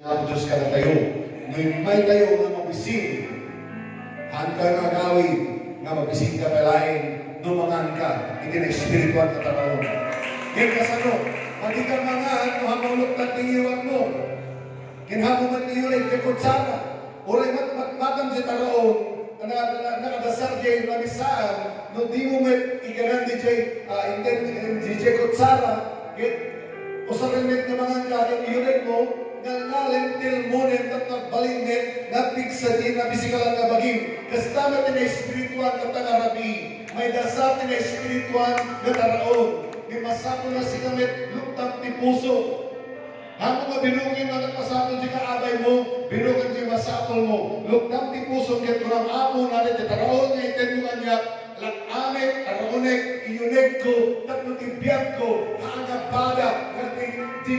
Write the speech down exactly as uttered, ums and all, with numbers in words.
Apo Dios kadatayo, no immaytayo nga mabisin, haanka nga agawid nga mabisinka pay laeng no manganka iti naespirituan nga taraon. Ken kasano, adika mangan no haanmo luktan ti ngiwatmo. Ken haanmo met iyuleg ti kutsara. Uray met matmatam ti taraon, na, na, nakadasar diay lamisaan, no dimo met iganan diay, ah, inten, diay kutsara, ket usaren met nga manganka ken iyulegmo, ngalngalem, tilmonem, tapno agbalin met nga pigsa ti napisikal nga bagim. Kasta met ti naespirituan nga taraon. Maidasar ti naespirituan nga taraon. Ket masapul nga sika met luktam ti puso. Haanmo nga biroken no ania ti masapul ti kaabaymo, biroken ti masapulmo. Luktam ti pusom ket kunam, Apo, no ania ti taraon nga itedmo kaniak, lak-amek, taraonek, iyunegko, tapno ti biagko, haan nga bada, nga ti, ti